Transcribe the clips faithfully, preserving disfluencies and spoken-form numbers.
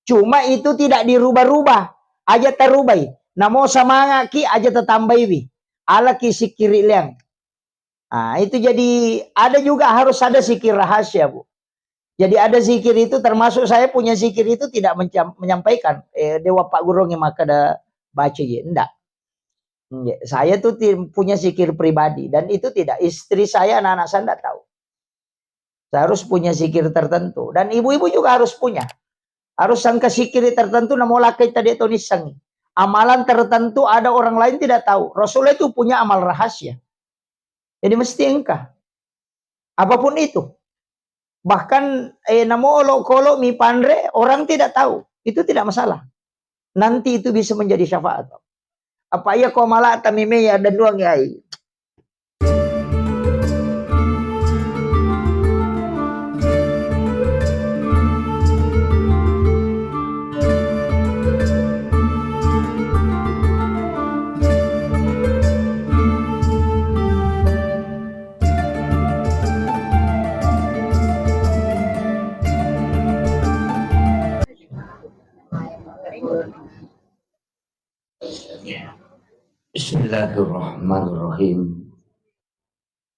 Cuma itu tidak dirubah-rubah. Aja tarubai. Namo samangaki aja tatambaiwi. Alaki sikiri liang. Ah, itu jadi ada juga harus ada zikir rahasia, Bu. Jadi ada zikir itu termasuk saya punya zikir itu tidak mencam-, menyampaikan, eh, dewa Pak Gurung yang maka ada baca je. Enggak. Nggih, saya tuh ti-, punya zikir pribadi dan itu tidak, istri saya, anak-anak saya nggak tahu. Saya harus punya zikir tertentu dan ibu-ibu juga harus punya. Harus sangka zikir tertentu namo lakkai tadi to nissengi. Amalan tertentu ada orang lain tidak tahu. Rasulullah itu punya amal rahasia. Jadi mesti engka. Apapun itu. Bahkan, eh, namo olokolo mi panre, orang tidak tahu. Itu tidak masalah. Nanti itu bisa menjadi syafaat. Apa iya ko mala tamime ya dan doang ya. Bismillahirrahmanirrahim.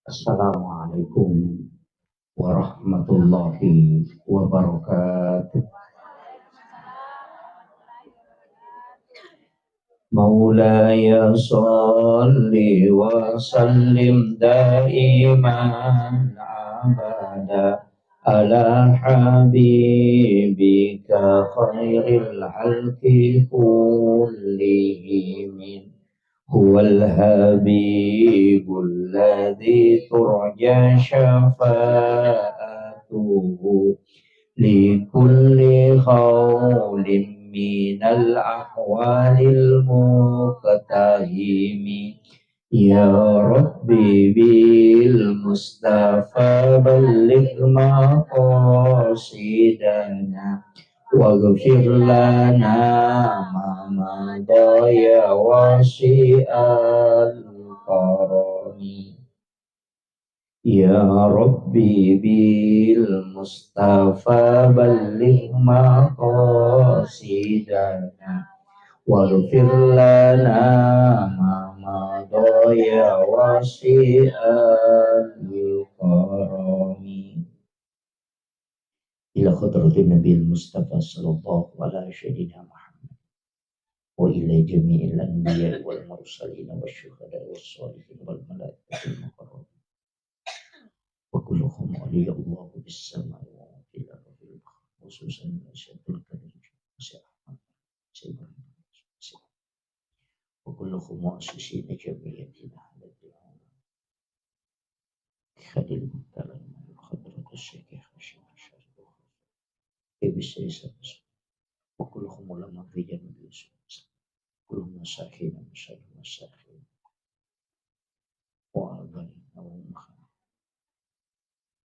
Assalamualaikum warahmatullahi wabarakatuh. مولاي صل وسلم دائما أبدا على حبيبك خير الخلق كلهم. هو الحبيب الذي ترجى شفاعته لكل هول من الأهوال المقتحم. يا رب بالمصطفى بلغ مقاصدنا واغفر لنا ما مضى يا واسع الكرم. يا رب بالمصطفى بلغ مقاصدنا واغفر لنا ما مضى يا واسع الكرم. إلى حضرة النبي المصطفى صلى الله على سيدنا محمد وإلى جميع الأنبياء والمرسلين والشهداء والصالحين والملائكة المقربين وكلهم أولياء الله في السماء وفي الأرض، خصوصا الشيخ الكبير الشيخ أحمد، الشيخ إبراهيم، وكلهم مؤسسين جمعيتنا التي خليل المحترم حضرة الشيخ هاشم الشريف، كبير السيد، وكلهم علماء في جميع الأصول، كلهم مساكين ومساكين مساكين وأبناء وأمهات.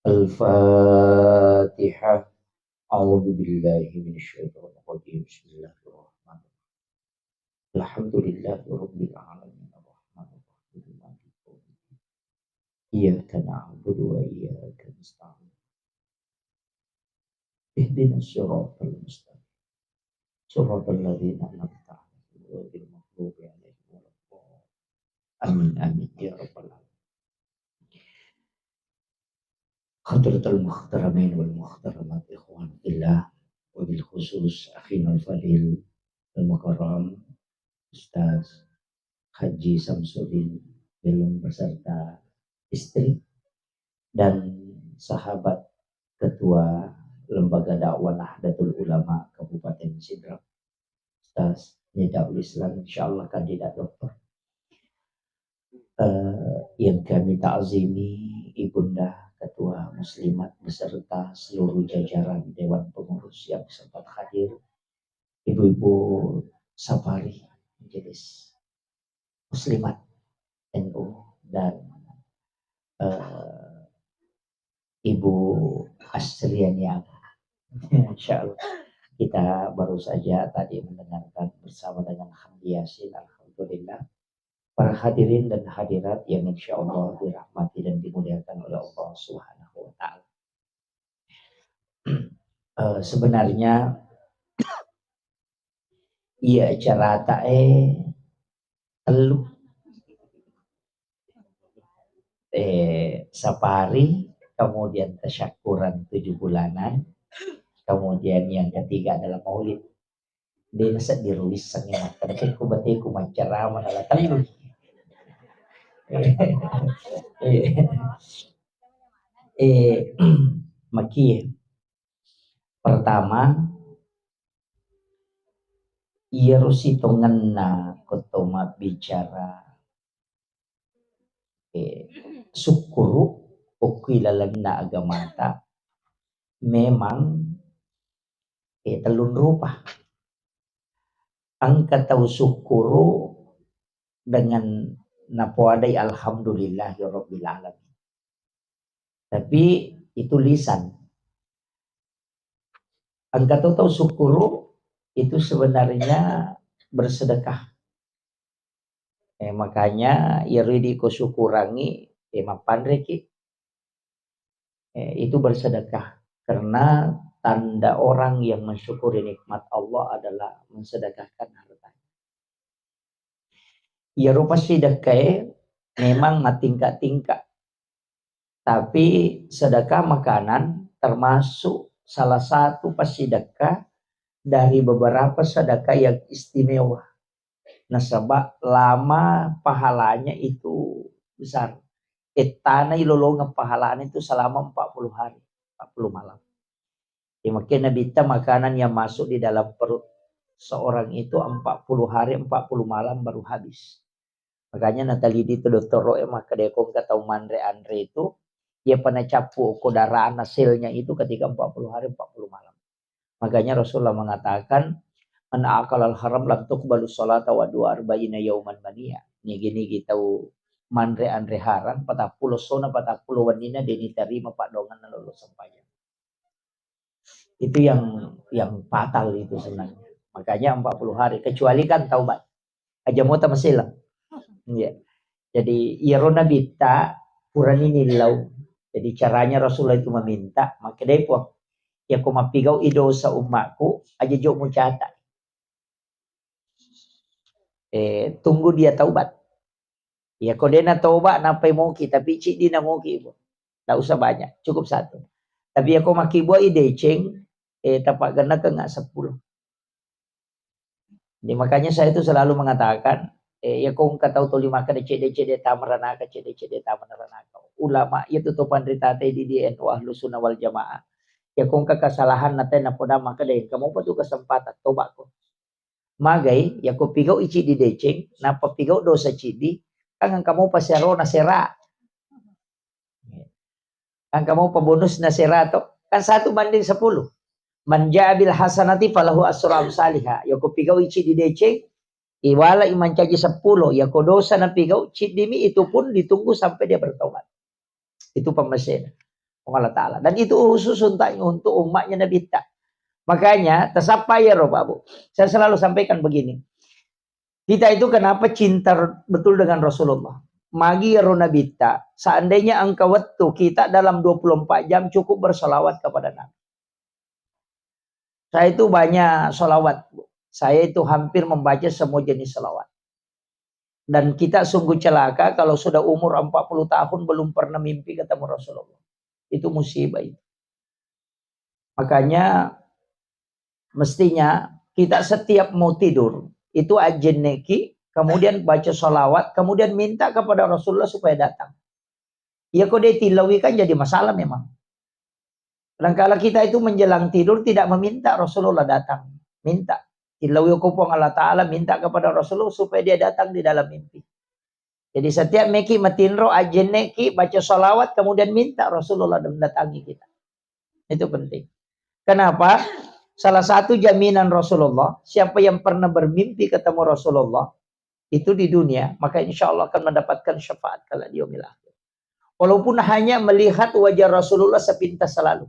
الفاتحة. أعوذ بالله من الشيطان الرجيم. بسم الله الرحمن الرحيم. الحمد لله رب العالمين. الرحمن الرحيم. مالك يوم الدين. إياك نعبد وإياك نستعين. اهدنا الصراط المستقيم. صراط الذين أنعمت عليهم غير المغضوب عليهم ولا الضالين. آمين، آمين يا رب العالمين. حضرة المحترمين والمحترمات، إخوان في الله، وبالخصوص أخينا الفضيل المكرم، Ustaz Haji Samsudin Belum beserta istri, dan sahabat Ketua Lembaga Dakwah Nahdlatul Ulama Kabupaten Sidrap, Ustaz Miftahul Islam, insyaallah kandidat doktor. Eh, yang kami ta'zimi Ibunda Ketua Muslimat beserta seluruh jajaran Dewan Pengurus yang sempat hadir, Ibu-ibu Safari, Majelis Muslimat N U, dan, eh, Ibu Astriani Aga. Insyaallah. Kita baru saja tadi mendengarkan bersama dengan Hamdi Yasin, alhamdulillah. Para hadirin dan hadirat yang insyaallah dirahmati dan dimuliakan oleh Allah Subhanahu wa Ta'ala. Eh, sebenarnya Iya, acarata, eh, tellu. Eh, safari, kemudian tasyakuran tujuh bulanan, kemudian yang ketiga adalah maulid. De' nasedding ruwissengngi makkeda, "Ko bateku maccarama nala tellu." Eh, eh, eh, makie. Pertama, iyaro sitongenna ko to mabbicara, eh, sukkuru, okki lalenna agamata, memang, eh, tellung rupa. Engka tau sukkuru dengan napoadai alhamdulillahirabbil alamin. Tapi itu lisan. Engka to tau sukkuru itu sebenarnya bersedekah. Eh, makanya iyaro idi ko syukurangi, eh, mappanreki, eh, itu bersedekah. Karena tanda orang yang mensyukuri nikmat Allah adalah mensedekahkan hartanya. Iyaro passidekkae memang matingka-tingka. Tapi sedekah makanan termasuk salah satu passidekah dari beberapa sedekah yang istimewa. Nasaba lama pahalanya itu besar. Ettana ilolongeng pahalana itu selama empat puluh hari, empat puluh malam. Jadi, makanya Nabitta makanan yang masuk di dalam perut seorang itu empat puluh hari, empat puluh malam baru habis. Makanya natalidi tu dottoro'e makkeda ko engka tau manre anre itu, iya pa nacappu ko darahna selnya itu ketika empat puluh hari, empat puluh malam. Makanya Rasulullah mengatakan, "Man akalal haram lam tuqbalu salata wa dua arba'ina yauman mania." Nigi-nigi tau manre anre harang, patappulo sona, patappulo wenninna de' nitarima paddoangenna lolo sempajang. Itu yang, yang fatal itu sebenarnya. Makanya empat puluh hari, kecuali kan taubat. Aja mota masih lah. Iya. Jadi, iyaro Nabitta purani nillau. Jadi, caranya Rasulullah itu meminta, makkedai Puang, "Iya ko mappigau i dosa ummaku, aja jo mucata." Eh, tunggu dia taubat. Iya ko de' natoba, nappai moki, tapi ciddi na moki, Bu. Ndak usah banyak, cukup satu. Tapi iya ko makkibua i deceng, eh, tapagennakeng sepuluh. Jadi makanya saya itu selalu mengatakan, eh, iya ko engka tau tuli makkeda cedde-cedde tama ranaka, cedde-cedde tama ranaka. Ulama iya tu to panrita te di, di N U Ahlussunnah wal Jamaah. Iya ko engka kesalahan na te napoda makkeda, engka mopa tu kesempatan, toba ko. Magai, iya ko pigau i ciddi deceng, nappa pigau dosa ciddi, kan engka mopa serona sera. Engka mopa bonusna sera to. Kan satu banding sepuluh. Man jaa bil hasanati falahu asru amsaliha. Iya ko pigau i ciddi deceng, iwala i mancaji sepuluh. Iya ko dosa napigau ciddi mi, itu pun ditunggu sampai dia bertobat. Itu pemesena Allah Ta'ala. Dan itu khusus untuk, untuk umatnya Nabitta. Makanya, tasappa iyaro, Pak Bu. Saya selalu sampaikan begini. Kita itu kenapa cinta betul dengan Rasulullah? Magi iyaro Nabitta, seandainya engka wettu kita dalam dua puluh empat jam cukup bersalawat kepada Nabi. Saya itu banyak salawat, Bu. Saya itu hampir membaca semua jenis salawat. Dan kita sungguh celaka kalau sudah umur empat puluh tahun belum pernah mimpi ketemu Rasulullah. Itu musibah itu. Makanya mestinya kita setiap mau tidur, itu ajenneki, kemudian baca salawat, kemudian minta kepada Rasulullah supaya datang. Iya ko de' tillaui kan jadi masalah memang. Kadangkala kita itu menjelang tidur tidak meminta Rasulullah datang. Minta. Tillaui ko Puang Allah Ta'ala, minta kepada Rasulullah supaya dia datang di dalam mimpi. Jadi setiap meki matinro, ajenneki, baca salawat, kemudian minta Rasulullah mendatangi kita. Itu penting. Kenapa? Salah satu jaminan Rasulullah, siapa yang pernah bermimpi ketemu Rasulullah, itu di dunia, maka insya Allah akan mendapatkan syafaat kelak di yaumil akhir. Walaupun hanya melihat wajah Rasulullah sepintas selalu.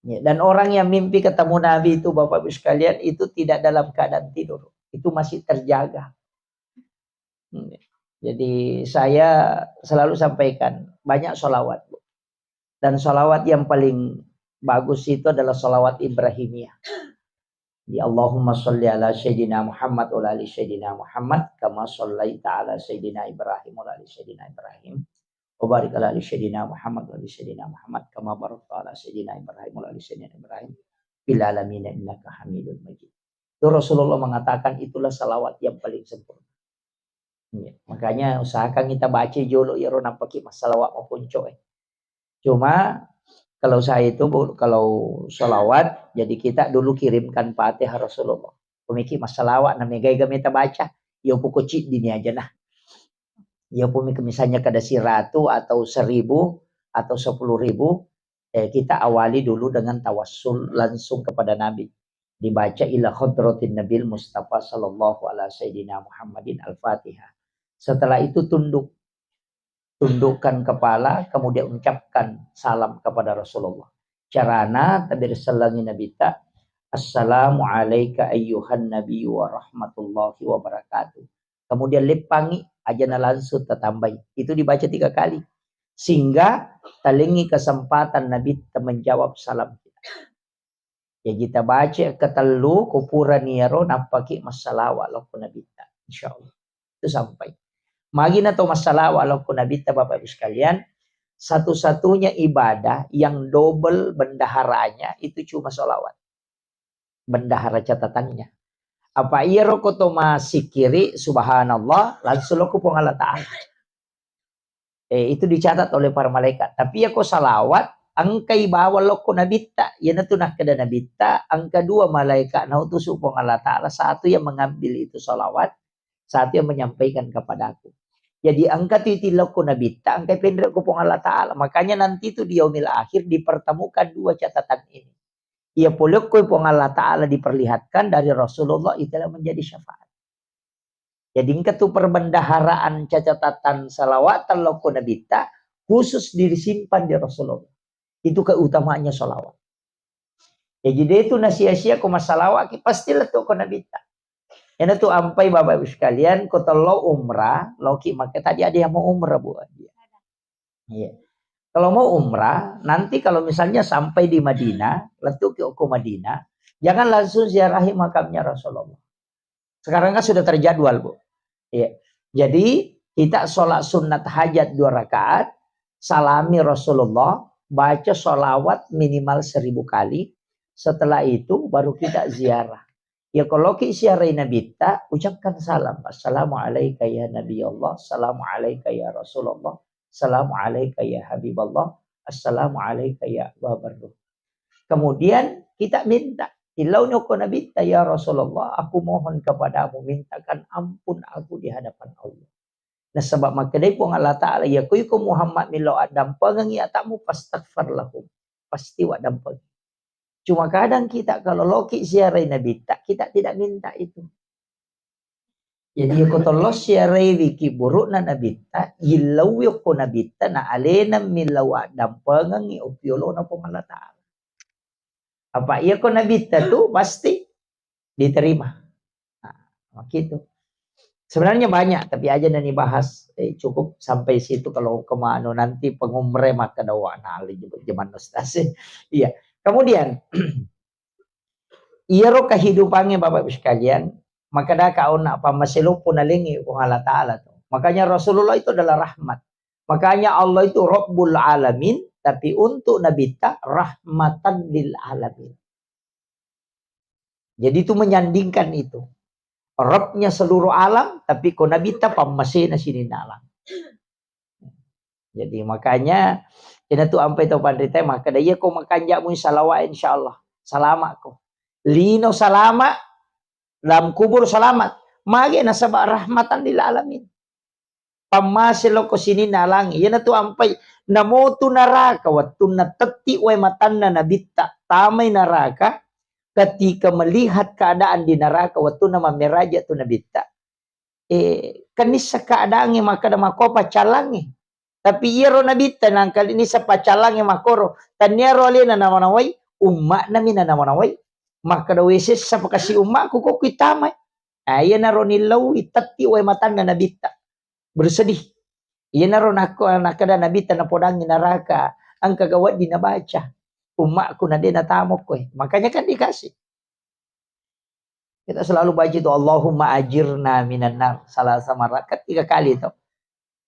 Ya, dan orang yang mimpi ketemu Nabi itu, Bapak Ibu sekalian, itu tidak dalam keadaan tidur. Itu masih terjaga. Hmm. Jadi saya selalu sampaikan, banyak salawat, Bu. Dan salawat yang paling bagus itu adalah salawat Ibrahimiyah. Di Allahumma sholli ala Sayyidina Muhammad wa ala ali Sayyidina Muhammad kama shallaita ala Sayyidina Ibrahim wa ala ali Sayyidina Ibrahim wa barik ala ali Sayyidina Muhammad wa ali Sayyidina Muhammad kama barakta ala Sayyidina Ibrahim wa ala ali Sayyidina Ibrahim fil alamin innaka Hamidul Majid. Itu Rasulullah mengatakan itulah salawat yang paling sempurna. Iya, makanya usahakan kita baca jolo iyaro nappaki massalawa maponco, eh. Cuma kalau saya itu, Bu, kalau salawat, jadi kita dulu kirimkan Fatihah Rasulullah. Pemiki massalawa na megai ga meta baca, yo poko ciddini aja nah. Yo pemiki misalnya kada siratu atau seribu atau sepuluh ribu, eh, kita awali dulu dengan tawassul langsung kepada Nabi. Dibaca ila hadratin Nabil Mustafa sallallahu ala Sayyidina Muhammadin Al-Fatihah. Setelah itu tunduk. Tundukkan kepala, kemudian ucapkan salam kepada Rasulullah. Carana, tabirsellengi Nabitta, "Assalamu alaika ayyuhan nabiyyu wa rahmatullahi wa barakatuh." Kemudian leppangi, aja na langsung tatambai. Itu dibaca tiga kali. Sehingga talengi kesempatan Nabitta menjawab salam kita. Jaji tabaca ketellu, ko purani iyaro, nappaki massalawa lao ko Nabitta. Insyaallah. Itu sampai. Magi na to massalawa lao ko Nabitta, Bapak Ibu sekalian, satu-satunya ibadah yang double bendaharanya itu cuma salawat. Bendahara catatannya. Apa iyaro ko to masikiri, subhanallah, langsung lao ko Puang Allah Ta'ala. Eh, itu dicatat oleh para malaikat. Tapi ya ko salawat, engkai bawang lao ko Nabitta. Iyanatu nakkeda Nabitta, engka dua malaikat nautusu Puang Allah Ta'ala, satu yang mengambil itu salawat, satu yang menyampaikan kepadaku. Jadi engka tu iti lao ko Nabitta, engkai penre ko Puang Allah Ta'ala. Makanya nanti tu di yaumil akhir dipertemukan dua catatan ini. Iya pole ko Puang Allah Ta'ala diperlihatkan dari Rasulullah, itulah menjadi syafaat. Jadi engka tu perbendaharaan catatan salawat lao ko Nabitta khusus disimpan di Rasulullah. Itu keutamaannya salawat. Jadi de tu nasia-sia ko massalawa ki, pasti lettu ko Nabitta. Iyanatu ampai Bapak Ibu sekalian, ko tello umrah, lao ki Makkah, tadi ada yang mau umrah, Bu? Iya. Kalau mau umrah, nanti kalau misalnya sampai di Madinah, lettu ki ko Madinah, jangan langsung ziarahi makamnya Rasulullah. Sekarang kan sudah terjadwal, Bu. Iya. Jadi, kita sholat sunat hajat dua rakaat, salami Rasulullah, baca sholawat minimal seribu kali. Setelah itu, baru kita ziarah. Ya, kalau ki ziarahi Nabitta, ucapkan salam. "Assalamu alaika ya Nabi Allah, assalamu alaika ya Rasulullah, assalamu alaika ya Habiballah, assalamu alaika ya Aba Barruh." Kemudian kita minta, tillauni ko Nabitta, "Ya Rasulullah, aku mohon kepadamu, mintakan ampun aku di hadapan Allah." Nasaba makkedai Puang Allah Ta'ala, "Iya ko iko Muhammad millau addampengengngi atamu, fastaghfar lahum." Pasti waddampengi. Cuma kadang kita kalau lao ki ziarahi Nabitta, kita tidak minta itu. Jadi, ko tello ziarahi ki burukna Nabitta, illaui ko Nabitta, na alena millau addampengengngi opiolona Puang Allah Ta'ala. Apa iya ko Nabitta tu pasti diterima. Nah, begitu. Sebenarnya banyak, tapi aja nani bahas, eh, cukup sampai situ. Kalau kemana nanti pengumre maka dawa nali zaman ustaz. Iya. Kemudian, iyaro kehidupannya Bapak Ibu sekalian, maka daka ona pammaseloppo nalengi Puang Allah Ta'ala tu. Makanya Rasulullah itu adalah rahmat. Makanya Allah itu Rabbul Alamin, tapi untuk Nabitta rahmatan lil alamin. Jadi itu menyandingkan itu. Rabbnya seluruh alam, tapi ko Nabitta pammasena sininna alam. Jadi makanya, ina tu ampai tau panrita, maka da iya ko makanja mui salawat, insya Allah. Salama ko. Lino salama, dalam kubur selamat. Mage nasaba rahmatan lil alamin. Pammase loko sininna alangnge. Iyanatu ampai namotu naraka wettunna tetti wae matanna Nabitta tamai naraka, ketika melihat keadaan di neraka wettunna mammeraja tu Nabitta, eh, kan nissa keadaangnge makkeda makko paccalangnge. Tapi iyaro Nabitta nangka nissa paccalangnge makkoro, tanniaro alena namanawai, umma'nami nanamanawai. Makkeda, "We sessa pakasi umma'ku ko kuitamai." Ah, iyanaro nillaui tetti wae matanna Nabitta. Bersedih. Iyanaro nakko, nakkeda Nabitta napodangngi neraka, engka ga wedding nabaca, "Umma'ku na de natamokkoe." Makanya kan dikasih. Kita selalu baca itu, "Allahumma ajirna minan nar," salah sama rakaat tiga kali itu.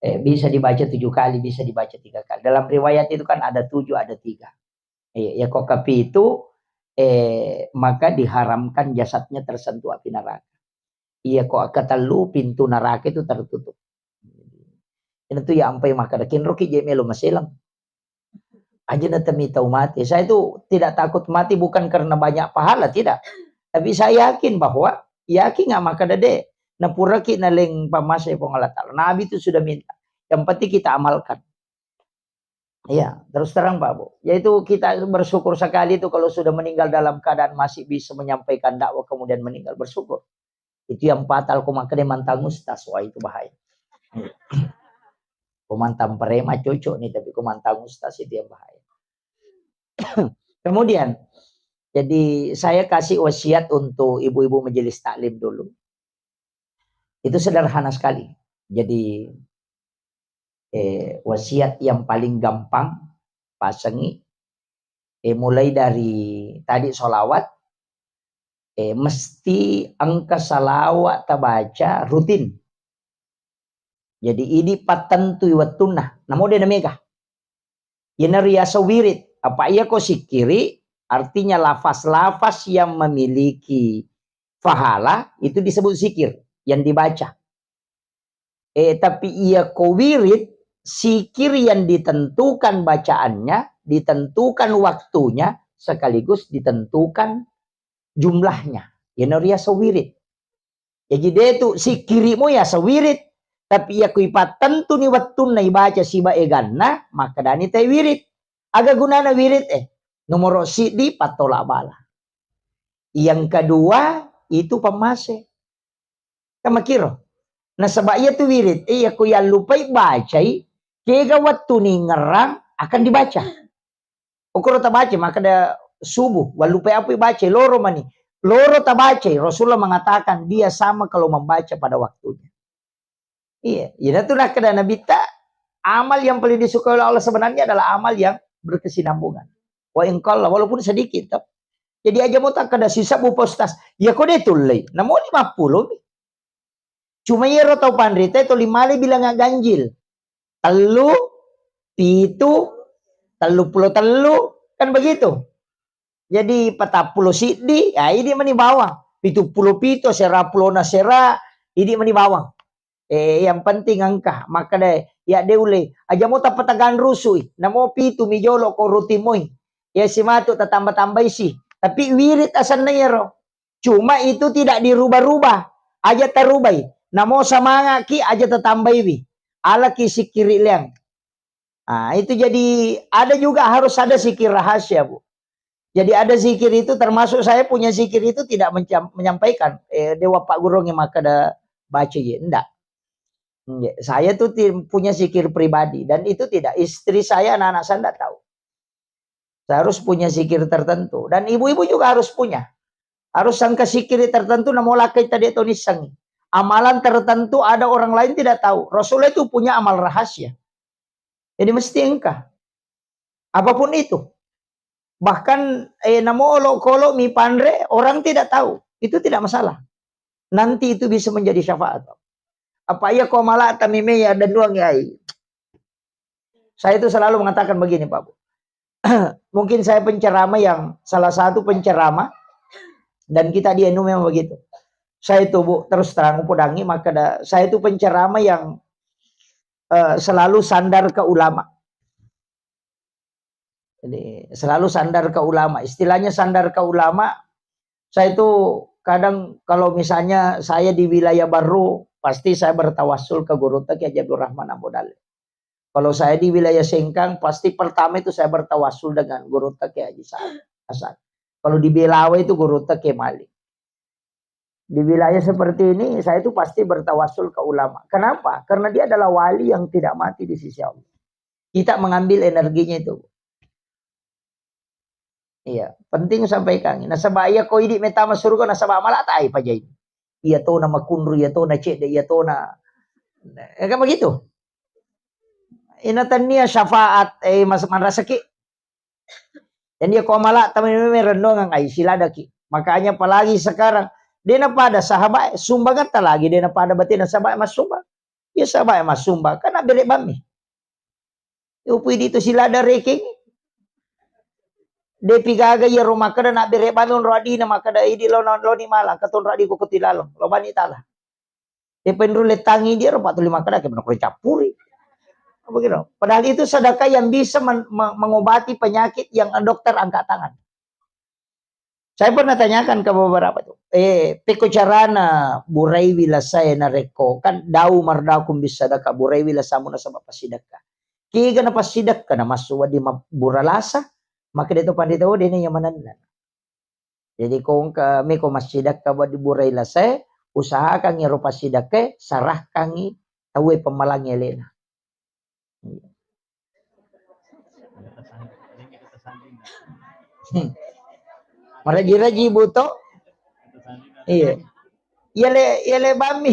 Eh, bisa dibaca tujuh kali, bisa dibaca tiga kali. Dalam riwayat itu kan ada tujuh, ada tiga. Iya, ya kok kapitu, eh, maka diharamkan jasadnya tersentuh api neraka. Iya kok ketellu, pintu neraka itu tertutup. Itu ya ampai maka kinroki je melo maselang. Aja na temi tau mati. Saya itu tidak takut mati bukan karena banyak pahala, tidak. Tapi saya yakin bahwa, yakin nggak maka dede. Napuraki naleng pamase Puang Allah Ta'ala. Nabi itu sudah minta. Yang penting kita amalkan. Iya, terus terang Pak Bu. Yaitu kita bersyukur sekali itu kalau sudah meninggal dalam keadaan masih bisa menyampaikan dakwah kemudian meninggal, bersyukur. Itu yang fatal ko makkeda mantang ustaz, wah itu bahaya. Ko mantang preman cocok nih, tapi ko mantang ustaz itu yang bahaya. Kemudian, jadi saya kasih wasiat untuk ibu-ibu majelis taklim dulu. Itu sederhana sekali. Jadi, eh, wasiat yang paling gampang, pasengi, eh, mulai dari tadi sholawat, eh, mesti engka salawat tabaca rutin. Jadi, idi pattentui wettunna, namo de namega. Iyana riaseng wirid. Apa iya ko sikkiri, artinya lafaz-lafaz yang memiliki pahala itu disebut zikir yang dibaca. Eh, tapi iya ko wirid, zikir yang ditentukan bacaannya, ditentukan waktunya, sekaligus ditentukan jumlahnya. Iyana riaseng wirid. Jadi de tu sikkiri mo yaseng wirid, tapi iya ko ipattentuni wettunna ibaca siba eganna, makkedani tai wirid. Aga gunana wirid eh? Nomoro siddi pattola bala. Yang kedua itu pammase. Kan makiro. Nasaba iya tu wirid, eh, iya ko yallupai bacai, kega wettu ningerang akan dibaca. Okoro tabaca, makkeda subuh, wallupai apa baca, loro mani. Loro tabaca, Rasulullah mengatakan dia sama kalau membaca pada waktunya. Iya, itu nakkeda Nabitta, amal yang paling disukai oleh Allah sebenarnya adalah amal yang berkesinambungan. Wa in qalla, walaupun sedikit, toh. Jadi aja mo takkeda sisebbu Pak Ustaz, ya kode tullei, namo lima puluh mi. Cuma iyaro tau panrita toli male bilang ganjil. Tellu, pitu, telluppulo tellu, kan begitu. Jadi patappulo siddi, ya idi mani bawang. Pituppulo pitu, sera pulona sera, idi mani bawang. Eh, yang penting engka, maka deh, ya de ule. Aja mo tapatagan rusui, namo pitu mi jolo ko rutin moi. Ya simatu tatamba-tambai si. Tapi wirid asanna iyaro. Cuma itu tidak dirubah-rubah. Aja tarubai. Namo samangaki aja tatambaiwi. Alaki sikkiri leang. Ah, itu jadi ada juga harus ada zikir rahasia, Bu. Jadi ada zikir itu termasuk saya punya zikir itu tidak mencam-, menyampaikan, eh, dewa Pak Gurung yang makkeda baca je. Enggak. Nggak. Saya tuh ti-, punya zikir pribadi dan itu tidak, istri saya, anak-anak saya enggak tahu. Saya harus punya zikir tertentu. Dan ibu-ibu juga harus punya. Harus sangka zikir tertentu, namo lakkai tadi to nissengi. Amalan tertentu ada orang lain tidak tahu. Rasulullah itu punya amal rahasia. Jadi mesti engka. Apapun itu. Bahkan, eh, namo olok-olok mi panre, orang tidak tahu. Itu tidak masalah. Nanti itu bisa menjadi syafaat. Apa iya ko malata mime ya dan doang ya. Saya itu selalu mengatakan begini, Pak Bu. Mungkin saya penceramah yang, salah satu penceramah, dan kita di N U memang begitu. Saya itu, Bu, terus terang, upodangi, maka da-, saya itu penceramah yang, eh, selalu sandar ke ulama. Jadi, selalu sandar ke ulama. Istilahnya sandar ke ulama, saya itu kadang kalau misalnya saya di wilayah baru, pasti saya bertawassul ke gurutta Kiai Haji Abdul Rahman Ambo Dalem. Kalau saya di wilayah Sengkang, pasti pertama itu saya bertawassul dengan gurutta Kiai Haji Sa-, Hasan. Kalau di Belawa itu gurutta Kiai Malik. Di wilayah seperti ini, saya itu pasti bertawassul ke ulama. Kenapa? Karena dia adalah wali yang tidak mati di sisi Allah. Kita mengambil energinya itu. Iya, penting sampaikan. Nasaba iya ko idi metama surga, nasaba mala tai pajai. Iya tona makunru, iya tona cedde, iya tona. Ya kan begitu? Ina tania syafaat, eh, mas-, marasaki. Jadi ko mala tama meme renungan ai siladaki. Makanya apalagi sekarang De' napada sahabat, sumbangetta lagi de' napada batena sahabat massumbang. Iya sahabat massumbang, kan nabbere' bammi. Upui ditu silada rekeng. De'pi gaga iyaro makkeda nabbere' bammi onro adina makkeda idi' lo, lo ni malang, katonro adi' ko koti laleng, lo bani tala. De'pa inrulle tangi dia ro patuli makkeda ke menokko cappuri. Apa gitu? Padahal itu sedekah yang bisa men-, me-, mengobati penyakit yang dokter angkat tangan. Saya pernah tanyakan ke beberapa tuh, eh, pekko carana buraiwi lasae narekko, kan dau mardakung bissadaka buraiwi lasamu nasaba passidekka. Kega na passidekka na massu wedding ma-, bura lasa, maka de' to pandita, oh, de' na iya manenna. Jadi ko engka meko massidekka wedding burai lasae, usahakan iyaro passidekkae sarahkangi tauwe pemmalangi alena. Maraji-raji buto. Iya. Iya le, iya le bammi.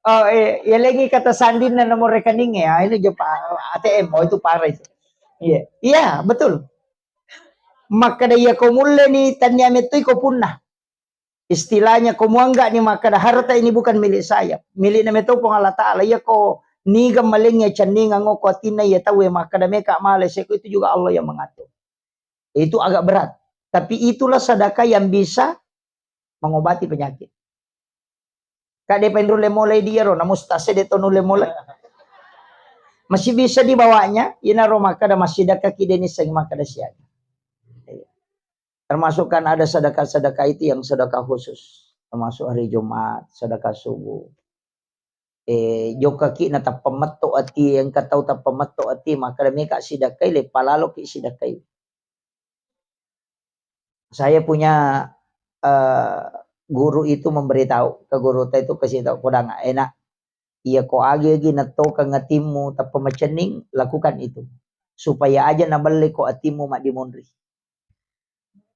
Oh, eh, iya lengi kata sandinna nomor rekening ya. Ah, ini jopa A T M. Oh, itu parah itu. Iya. Iya, betul. Makkeda iya ko mulleni tannia mettui ko punna. Istilahnya ko muanggani makkeda harta ini bukan milik saya. Milikna meto Puang Allah Ta'ala. Iya ko niga malengngi cenningang ko atinna iya tauwe makkeda meka male seko, itu juga Allah yang mengatur. Itu agak berat. Tapi itulah sedekah yang bisa mengobati penyakit. Kak, de' pa inrulle molai dia ro, namu stase de' to nulle molai. Masih bisa dibawanya, inaro makkeda massidekka ki de' nissengi makkeda siaga. Iya. Termasuk kan ada sedekah-sedekah itu yang sedekah khusus. Termasuk hari Jumat, sedekah subuh. Eh, jokka ki na tappa metto ati, engka tau tappa metto ati, makkeda meka sidekkai, leppa lalo ki sidekkai. Saya punya, eh, guru itu memberitahu ke guru ta itu, kasih tahu, "Kodang enak, iya ko agi-agi nettokeng atimmu tappa macenning, lakukan itu. Supaya aja nabelle ko atimmu maddimonri."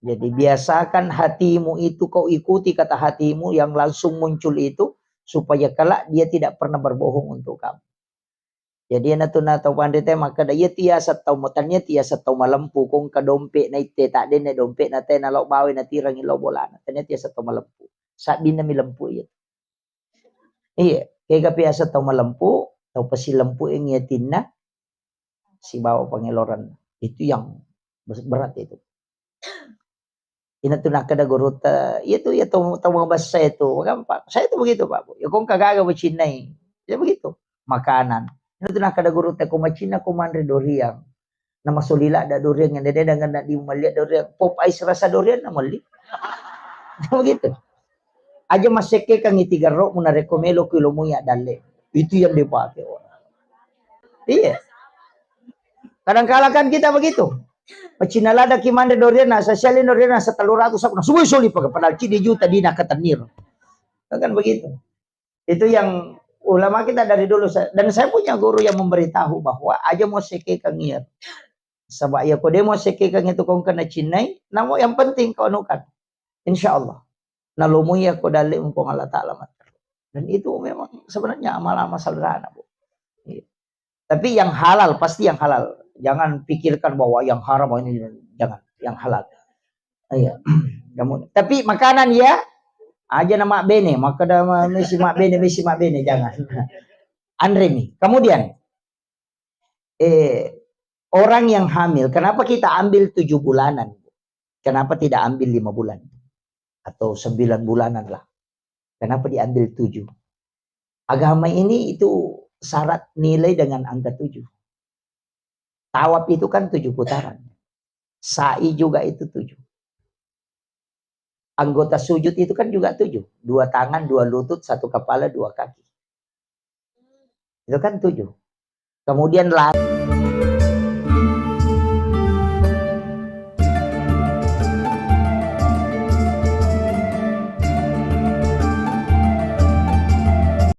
Jadi biasakan hatimu itu, kau ikuti kata hatimu yang langsung muncul itu, supaya kelak dia tidak pernah berbohong untuk kamu. Jadi iyana tu na tau panrita makkeda, iya tiasa tau mo-, tania tiasa tau malempu, ko engka dompe' na itte, ta denne dompe' na te na lao bawa na tirangi lao bolana. Tania tiasa tau malempu. Sabbinna mi lempu iya. Iya, kega biasa tau malempu, tau pasilempu engi atinna, sibawa pangeloran. Itu yang bes-, berat itu. Ina tu nakkeda gurutta, iya tu, iya tau, tau mabessa itu, gampang. Saya tu begitu, Pak Bu. Ya, ko engka gaga bacinnai. Ya begitu. Makanan. Ina tu nakkeda gurutta, ko macinna ko manre doriang. Na masolila da doriang, yang dede dengan di melihat doriang. Pop ice rasa doriang na meli. Begitu. Aja massekkekang itigarro mu narekko melo ki lo muya dalle. Itu yang dipakai orang. Iya. Kadangkala kan kita begitu. Pacina lada ki manre dorian, nasa siali dorian, nasa telur ratus, aku, nah, suboi soli pakai, padahal cidi juta dina ketenir. Kan begitu. Itu yang ulama kita dari dulu. Sa-, dan saya punya guru yang memberitahu bahwa aja mau seke kangir. Sebab ya kode mau seke kangir itu kau kena cinai, namun yang penting kau anukan. Insya Allah. Nalomui ko dalle Puang Allah Ta'ala materru. Dan itu memang sebenarnya amal-amal sederhana, Bu. Iya. Tapi yang halal, pasti yang halal. Jangan pikirkan bahwa yang haram ini, jangan, yang halal. Iya. Kamu, tapi makanan ya, aja na mabbene, makkeda ma-, mesi mabbene, mesi mabbene, jangan. Anre mi. Kemudian, eh, orang yang hamil, kenapa kita ambil tujuh bulanan? Kenapa tidak ambil lima bulan? Atau sembilan bulanan lah. Kenapa diambil tujuh? Agama ini itu syarat nilai dengan angka tujuh. Tawaf itu kan tujuh putaran. Sa'i juga itu tujuh. Anggota sujud itu kan juga tujuh. Dua tangan, dua lutut, satu kepala, dua kaki. Itu kan tujuh. Kemudian la-